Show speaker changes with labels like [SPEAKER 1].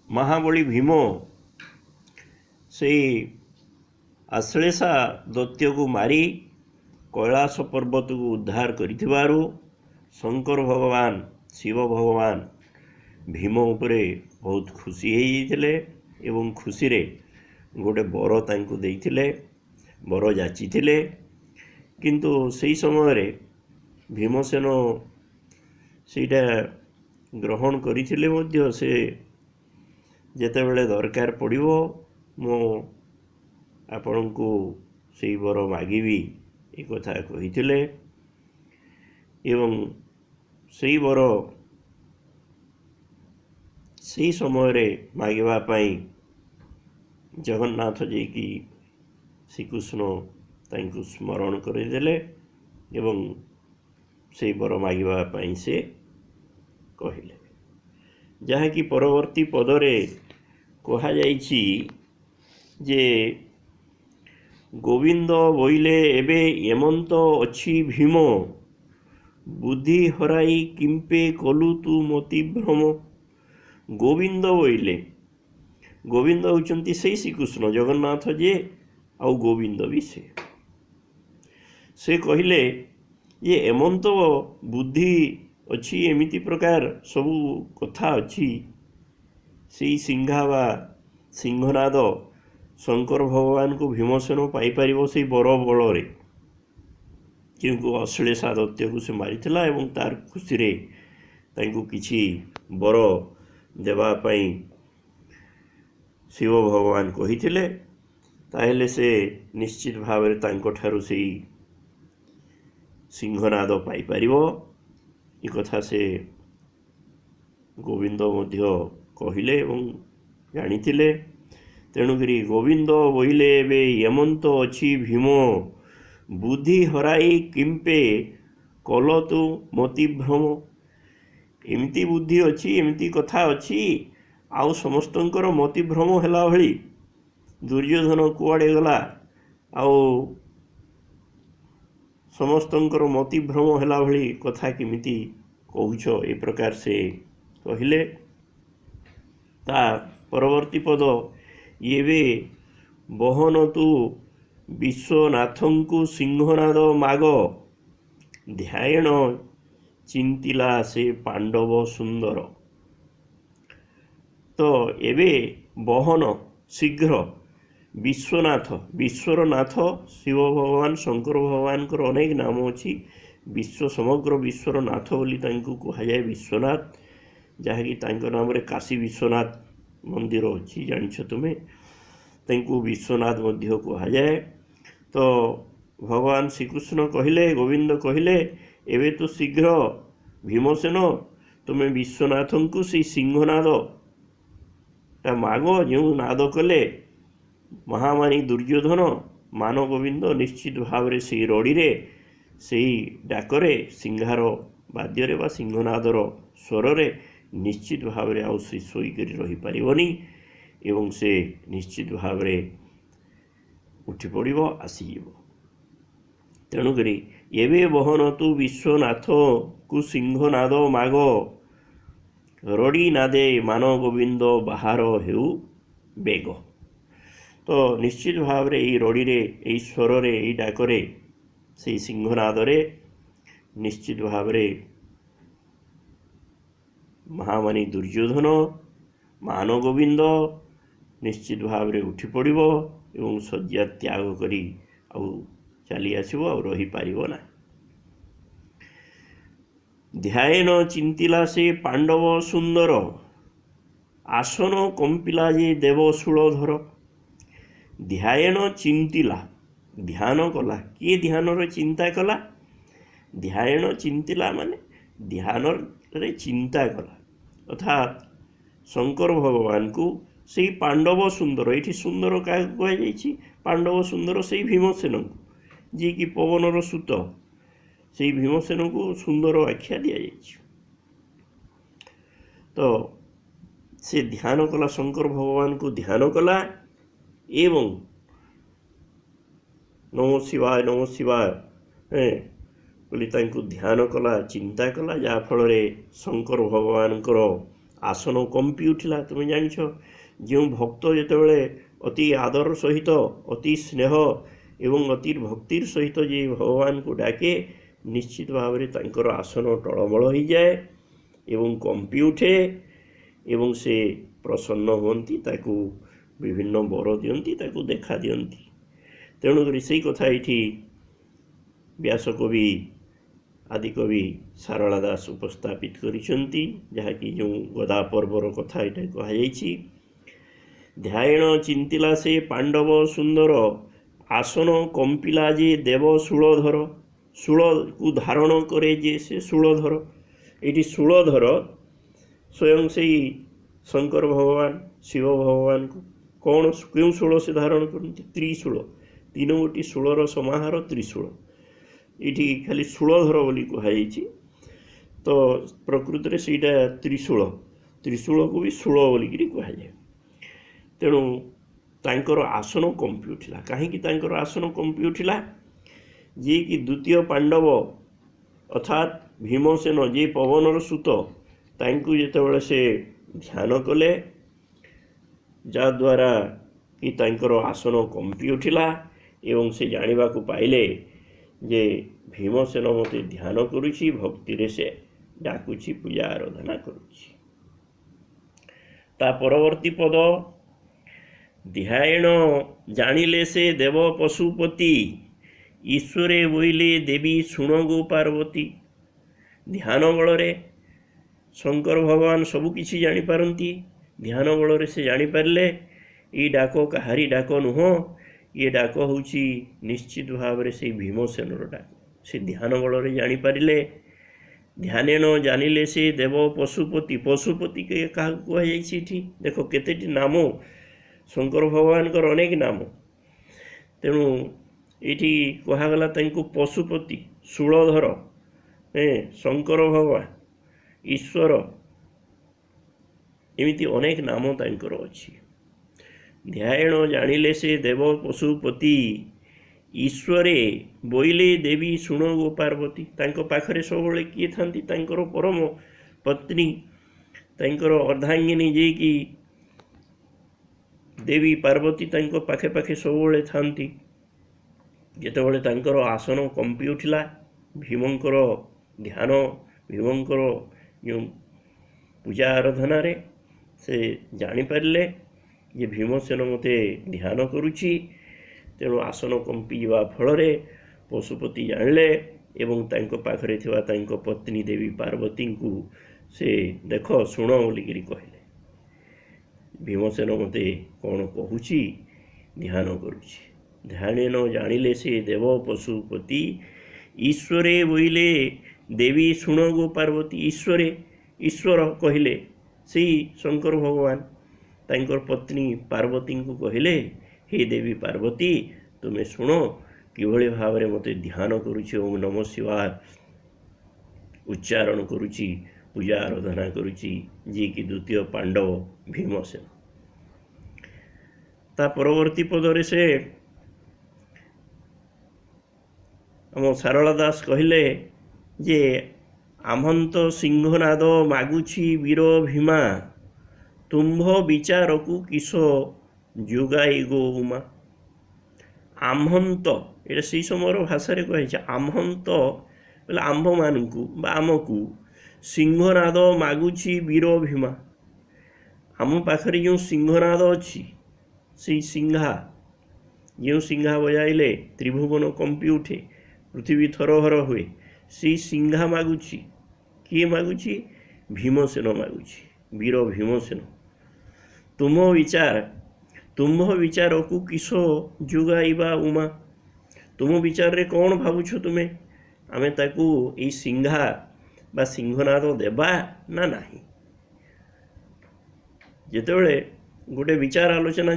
[SPEAKER 1] ମହାବଳୀ ଭୀମ ସେଇ ଆଶ୍ଳେଷା ଦୈତ୍ୟକୁ ମାରି କୈଳାସ ପର୍ବତକୁ ଉଦ୍ଧାର କରିଥିବାରୁ ଶଙ୍କର ଭଗବାନ, ଶିବ ଭଗବାନ ଭୀମ ଉପରେ ବହୁତ ଖୁସି ହେଇଯାଇଥିଲେ ଏବଂ ଖୁସିରେ ଗୋଟେ ବର ତାଙ୍କୁ ଦେଇଥିଲେ, ବର ଯାଚିଥିଲେ। କିନ୍ତୁ ସେଇ ସମୟରେ ଭୀମସେନ ସେଇଟା ଗ୍ରହଣ କରିଥିଲେ ମଧ୍ୟ ସେ ଯେତେବେଳେ ଦରକାର ପଡ଼ିବ ମୁଁ ଆପଣଙ୍କୁ ସେଇ ବର ମାଗିବି ଏ କଥା କହିଥିଲେ ଏବଂ ସେଇ ବର ସେଇ ସମୟରେ ମାଗିବା ପାଇଁ ଜଗନ୍ନାଥ ଯାଇକି ଶ୍ରୀକୃଷ୍ଣ ତାଙ୍କୁ ସ୍ମରଣ କରିଦେଲେ ଏବଂ ସେଇ ବର ମାଗିବା ପାଇଁ ସେ କହିଲେ, ଯାହାକି ପରବର୍ତ୍ତୀ ପଦରେ କୁହାଯାଇଛି ଯେ ଗୋବିନ୍ଦ ବୋଇଲେ ଏବେ ଏମନ୍ତ ଅଛି ଭୀମ, ବୁଦ୍ଧି ହରାଇ କିମ୍ପେ କଲୁ ତୁ ମତିଭ୍ରମ। ଗୋବିନ୍ଦ ବୋଇଲେ, ଗୋବିନ୍ଦ ହେଉଛନ୍ତି ସେଇ ଶ୍ରୀକୃଷ୍ଣ ଜଗନ୍ନାଥ ଯିଏ, ଆଉ ଗୋବିନ୍ଦ ବି ସେ। ସେ କହିଲେ ଯେ ଏମନ୍ତ ବୁଦ୍ଧି ଅଛି, ଏମିତି ପ୍ରକାର ସବୁ କଥା ଅଛି, ସେଇ ସିଂହା ବା ସିଂହନାଦ ଶଙ୍କର ଭଗବାନଙ୍କୁ ଭୀମସେନ ପାଇପାରିବ ସେଇ ବର ବଳରେ, ଯେଉଁକୁ ଅଶ୍ଳେଷା ଦୈତ୍ୟକୁ ସେ ମାରିଥିଲା ଏବଂ ତାର ଖୁସିରେ ତାଙ୍କୁ କିଛି ବର ଦେବା ପାଇଁ ଶିବ ଭଗବାନ କହିଥିଲେ। ତାହେଲେ ସେ ନିଶ୍ଚିତ ଭାବରେ ତାଙ୍କଠାରୁ ସେଇ ସିଂହନାଦ ପାଇପାରିବ। ଏ କଥା ସେ ଗୋବିନ୍ଦ ମଧ୍ୟ କହିଲେ ଏବଂ ଜାଣିଥିଲେ। ତେଣୁକରି ଗୋବିନ୍ଦ ବୋଇଲେ ଏବେ ଏମନ୍ତ ଅଛି ଭୀମ, ବୁଦ୍ଧି ହରାଇ କିମ୍ପେ କଲ ତୁ ମତିଭ୍ରମ। ଏମିତି ବୁଦ୍ଧି ଅଛି, ଏମିତି କଥା ଅଛି, ଆଉ ସମସ୍ତଙ୍କର ମତିଭ୍ରମ ହେଲା ଭଳି ଦୁର୍ଯ୍ୟୋଧନ କୁଆଡ଼େ ଗଲା, ଆଉ ସମସ୍ତଙ୍କର ମତିଭ୍ରମ ହେଲା ଭଳି କଥା କେମିତି କହୁଛ, ଏ ପ୍ରକାର ସେ କହିଲେ। ତା ପରବର୍ତ୍ତୀ ପଦ, ଏବେ ବହନ ତୁ ବିଶ୍ୱନାଥଙ୍କୁ ସିଂହନାଦ ମାଗ, ଧ୍ୟାୟଣ ଚିନ୍ତିଲା ସେ ପାଣ୍ଡବ ସୁନ୍ଦର। ତ ଏବେ ବହନ ଶୀଘ୍ର ବିଶ୍ୱନାଥ, ବିଶ୍ୱର ନାଥ ଶିବ ଭଗବାନ, ଶଙ୍କର ଭଗବାନଙ୍କର ଅନେକ ନାମ ଅଛି। ବିଶ୍ୱ, ସମଗ୍ର ବିଶ୍ୱର ନାଥ ବୋଲି ତାଙ୍କୁ କୁହାଯାଏ ବିଶ୍ୱନାଥ, ଯାହାକି ତାଙ୍କ ନାମରେ କାଶୀ ବିଶ୍ୱନାଥ ମନ୍ଦିର ଅଛି, ଜାଣିଛ ତୁମେ। ତାଙ୍କୁ ବିଶ୍ୱନାଥ ମଧ୍ୟ କୁହାଯାଏ। ତ ଭଗବାନ ଶ୍ରୀକୃଷ୍ଣ କହିଲେ, ଗୋବିନ୍ଦ କହିଲେ, ଏବେ ତ ଶୀଘ୍ର ଭୀମସେନ ତୁମେ ବିଶ୍ୱନାଥଙ୍କୁ ସେଇ ସିଂହନାଦ ଟା ମାଗ, ଯେଉଁ ନାଦ କଲେ ମହାମାରୀ ଦୁର୍ଯ୍ୟୋଧନ ମାନଗୋବିନ୍ଦ ନିଶ୍ଚିତ ଭାବରେ ସେଇ ରଡ଼ିରେ, ସେଇ ଡାକରେ, ସିଂହାର ବାଦ୍ୟରେ ବା ସିଂହନାଦର ସ୍ୱରରେ ନିଶ୍ଚିତ ଭାବରେ ଆଉ ସେ ଶୋଇକରି ରହିପାରିବନି ଏବଂ ସେ ନିଶ୍ଚିତ ଭାବରେ ଉଠି ପଡ଼ିବ, ଆସିଯିବ। ତେଣୁକରି ଏବେ ବହନ ତୁ ବିଶ୍ୱନାଥକୁ ସିଂହନାଦ ମାଗ, ରଡ଼ି ନାଦେ ମାନଗୋବିନ୍ଦ ବାହାର ହେଉ ବେଗ। ତ ନିଶ୍ଚିତ ଭାବରେ ଏଇ ରଡ଼ିରେ, ଏଇ ସ୍ୱରରେ, ଏଇ ଡାକରେ, ସେଇ ସିଂହନାଦରେ ନିଶ୍ଚିତ ଭାବରେ ମହାମାନି ଦୁର୍ଯ୍ୟୋଧନ ମାନଗୋବିନ୍ଦ ନିଶ୍ଚିତ ଭାବରେ ଉଠି ପଡ଼ିବ ଏବଂ ଶଯ୍ୟା ତ୍ୟାଗ କରି ଆଉ ଚାଲି ଆସିବ, ଆଉ ରହିପାରିବ ନାହିଁ। ଧ୍ୟାୟନ ଚିନ୍ତିଲା ସେ ପାଣ୍ଡବ ସୁନ୍ଦର, ଆସନ କମ୍ପିଲା ଯେ ଦେବ ଶୂଳଧର। ଧ୍ୟାୟନ ଚିନ୍ତିଲା, ଧ୍ୟାନ କଲା। କିଏ ଧ୍ୟାନରେ ଚିନ୍ତା କଲା? ଧ୍ୟାୟନ ଚିନ୍ତିଲା ମାନେ ଧ୍ୟାନରେ ଚିନ୍ତା କଲା, ଅର୍ଥାତ୍ ଶଙ୍କର ଭଗବାନଙ୍କୁ ସେଇ ପାଣ୍ଡବ ସୁନ୍ଦର, ଏଇଠି ସୁନ୍ଦର କାହାକୁ କୁହାଯାଇଛି? ପାଣ୍ଡବ ସୁନ୍ଦର ସେଇ ଭୀମସେନଙ୍କୁ, ଯିଏକି ପବନର ସୁତ, ସେଇ ଭୀମସେନଙ୍କୁ ସୁନ୍ଦର ଆଖ୍ୟା ଦିଆଯାଇଛି। ତ ସେ ଧ୍ୟାନ କଲା, ଶଙ୍କର ଭଗବାନଙ୍କୁ ଧ୍ୟାନ କଲା ଏବଂ ନମୋ ଶିବାୟ ନମୋ ଶିବାୟ ବୋଲି ତାଙ୍କୁ ଧ୍ୟାନ କଲା, ଚିନ୍ତା କଲା, ଯାହାଫଳରେ ଶଙ୍କର ଭଗବାନଙ୍କର ଆସନ କମ୍ପି ଉଠିଲା। ତୁମେ ଜାଣିଛ, ଯେଉଁ ଭକ୍ତ ଯେତେବେଳେ ଅତି ଆଦର ସହିତ, ଅତି ସ୍ନେହ ଏବଂ ଅତି ଭକ୍ତିର ସହିତ ଯିଏ ଭଗବାନଙ୍କୁ ଡାକେ, ନିଶ୍ଚିତ ଭାବରେ ତାଙ୍କର ଆସନ ଟଳମଳ ହେଇଯାଏ ଏବଂ କମ୍ପି ଉଠେ ଏବଂ ସେ ପ୍ରସନ୍ନ ହୁଅନ୍ତି, ତାକୁ ବିଭିନ୍ନ ବର ଦିଅନ୍ତି, ତାକୁ ଦେଖା ଦିଅନ୍ତି। ତେଣୁକରି ସେଇ କଥା ଏଇଠି ବ୍ୟାସକବି ଆଦିକବି ସାରଳା ଦାସ ଉପସ୍ଥାପିତ କରିଛନ୍ତି, ଯାହାକି ଯେଉଁ ଗଦା ପର୍ବର କଥା ଏଇଟା କୁହାଯାଇଛି। ଧ୍ୟାୟଣ ଚିନ୍ତିଲା ସେ ପାଣ୍ଡବ ସୁନ୍ଦର, ଆସନ କମ୍ପିଲା ଯେ ଦେବ ଶୂଳଧର। ଶୂଳକୁ ଧାରଣ କରେ ଯେ ସେ ଶୂଳଧର। ଏଇଠି ଶୂଳଧର ସ୍ୱୟଂ ସେଇ ଶଙ୍କର ଭଗବାନ, ଶିବ ଭଗବାନଙ୍କୁ କ'ଣ କେଉଁ ଶୂଳ ସେ ଧାରଣ କରନ୍ତି? ତ୍ରିଶୂଳ। ତିନୋଟି ଶୂଳର ସମାହାର ତ୍ରିଶୂଳ। ଏଇଠି ଖାଲି ଶୂଳଧର ବୋଲି କୁହାଯାଇଛି, ତ ପ୍ରକୃତରେ ସେଇଟା ତ୍ରିଶୂଳ। ତ୍ରିଶୂଳକୁ ବି ଶୂଳ ବୋଲିକିରି କୁହାଯାଏ। ତେଣୁ ତାଙ୍କର ଆସନ କମ୍ପି ଉଠିଲା। କାହିଁକି ତାଙ୍କର ଆସନ କମ୍ପି ଉଠିଲା? ଯିଏକି ଦ୍ୱିତୀୟ ପାଣ୍ଡବ ଅର୍ଥାତ୍ ଭୀମସେନ, ଯିଏ ପବନର ସୁତ, ତାଙ୍କୁ ଯେତେବେଳେ ସେ ଧ୍ୟାନ କଲେ, ଯାହାଦ୍ୱାରା କି ତାଙ୍କର ଆସନ କମ୍ପି ଉଠିଲା ଏବଂ ସେ ଜାଣିବାକୁ ପାଇଲେ ଯେ ଭୀମସେନ ମୋତେ ଧ୍ୟାନ କରୁଛି, ଭକ୍ତିରେ ସେ ଡାକୁଛି, ପୂଜା ଆରାଧନା କରୁଛି। ତା ପରବର୍ତ୍ତୀ ପଦ, ଧ୍ୟାୟଣ ଜାଣିଲେ ସେ ଦେବ ପଶୁପତି, ଈଶ୍ୱରେ ବୋଇଲେ ଦେବୀ ଶୁଣ ଗୋ ପାର୍ବତୀ। ଧ୍ୟାନ ବଳରେ ଶଙ୍କର ଭଗବାନ ସବୁ କିଛି ଜାଣିପାରନ୍ତି। ଧ୍ୟାନ ବଳରେ ସେ ଜାଣିପାରିଲେ ଏଇ ଡାକ କାହାରି ଡାକ ନୁହଁ, ଇଏ ଡାକ ହେଉଛି ନିଶ୍ଚିତ ଭାବରେ ସେଇ ଭୀମସେନର ଡାକ। ସେ ଧ୍ୟାନ ବଳରେ ଜାଣିପାରିଲେ। ଧ୍ୟାନେନ ଜାଣିଲେ ସେ ଦେବ ପଶୁପତି। ପଶୁପତି କାହାକୁ କୁହାଯାଇଛି ଏଠି? ଦେଖ କେତେଟି ନାମ, ଶଙ୍କର ଭଗବାନଙ୍କର ଅନେକ ନାମ। ତେଣୁ ଏଇଠି କୁହାଗଲା ତାଙ୍କୁ ପଶୁପତି, ଶୂଳଧର, ଶଙ୍କର ଭଗବାନ, ଈଶ୍ୱର, ଏମିତି ଅନେକ ନାମ ତାଙ୍କର ଅଛି। ଧ୍ୟାୟଣ ଜାଣିଲେ ସେ ଦେବ ପଶୁପତି, ଈଶ୍ୱରେ ବୋଇଲେ ଦେବୀ ଶୁଣ ଗୋ ପାର୍ବତୀ। ତାଙ୍କ ପାଖରେ ସବୁବେଳେ କିଏ ଥାନ୍ତି? ତାଙ୍କର ପରମ ପତ୍ନୀ, ତାଙ୍କର ଅର୍ଦ୍ଧାଙ୍ଗିନୀ ଯିଏକି ଦେବୀ ପାର୍ବତୀ, ତାଙ୍କ ପାଖେ ପାଖେ ସବୁବେଳେ ଥାନ୍ତି। ଯେତେବେଳେ ତାଙ୍କର ଆସନ କମ୍ପି ଉଠିଲା, ଭୀମଙ୍କର ଧ୍ୟାନ, ଭୀମଙ୍କର ଯେଉଁ ପୂଜା ଆରାଧନାରେ ସେ ଜାଣିପାରିଲେ ଯେ ଭୀମସେନ ମୋତେ ଧ୍ୟାନ କରୁଛି। ତେଣୁ ଆସନ କମ୍ପିଯିବା ଫଳରେ ପଶୁପତି ଜାଣିଲେ ଏବଂ ତାଙ୍କ ପାଖରେ ଥିବା ତାଙ୍କ ପତ୍ନୀ ଦେବୀ ପାର୍ବତୀଙ୍କୁ ସେ ଦେଖ ଶୁଣ ବୋଲିକିରି କହିଲେ, ଭୀମସେନ ମୋତେ କ'ଣ କହୁଛି, ଧ୍ୟାନ କରୁଛି। ଧ୍ୟାନେନ ଜାଣିଲେ ସେ ଦେବ ପଶୁପତି, ଈଶ୍ୱରେ ବୋଇଲେ ଦେବୀ ଶୁଣ ଗୋ ପାର୍ବତୀ। ଈଶ୍ୱରେ, ଈଶ୍ୱର କହିଲେ ସେଇ ଶଙ୍କର ଭଗବାନ ତାଙ୍କର ପତ୍ନୀ ପାର୍ବତୀଙ୍କୁ କହିଲେ, ହେ ଦେବୀ ପାର୍ବତୀ, ତୁମେ ଶୁଣ କିଭଳି ଭାବରେ ମୋତେ ଧ୍ୟାନ କରୁଛି, ଓମ୍ ନମଃ ଶିବାୟ ଉଚ୍ଚାରଣ କରୁଛି, ପୂଜା ଆରାଧନା କରୁଛି, ଯିଏକି ଦ୍ୱିତୀୟ ପାଣ୍ଡବ ଭୀମସେନ। ତା ପରବର୍ତ୍ତୀ ପଦରେ ସେ ଆମ ସାରଳା ଦାସ କହିଲେ ଯେ ଆମ୍ଭନ୍ତ ସିଂହନାଦ ମାଗୁଛି ବୀର ଭୀମା, ତୁମ୍ଭ ବିଚାରକୁ କିସ ଯୋଗାଇ ଗୋ ଉମା। ଆମ୍ଭନ୍ତ, ଏଇଟା ସେଇ ସମୟର ଭାଷାରେ କୁହାଯାଇଛି। ଆମ୍ଭନ୍ତ ବୋଲେ ଆମ୍ଭମାନଙ୍କୁ ବା ଆମକୁ, ସିଂହନାଦ ମାଗୁଛି ବୀର ଭୀମା। ଆମ ପାଖରେ ଯେଉଁ ସିଂହନାଦ ଅଛି, ସେଇ ସିଂହା, ଯେଉଁ ସିଂହା ବଜାଇଲେ ତ୍ରିଭୁବନ କମ୍ପି ଉଠେ, ପୃଥିବୀ ଥରହର ହୁଏ, ସେଇ ସିଂହା ମାଗୁଛି। କିଏ ମାଗୁଛି? ଭୀମସେନ ମାଗୁଛି, ବୀର ଭୀମସେନ। ତୁମ ବିଚାର, ତୁମ୍ଭ ବିଚାରକୁ କିସ ଯୋଗାଇବା ଉମା। ତୁମ ବିଚାରରେ କ'ଣ ଭାବୁଛ ତୁମେ? ଆମେ ତାକୁ ଏଇ ସିଂହା ବା ସିଂହନାଦ ଦେବା ନା ନାହିଁ? ଯେତେବେଳେ ଗୋଟେ ବିଚାର ଆଲୋଚନା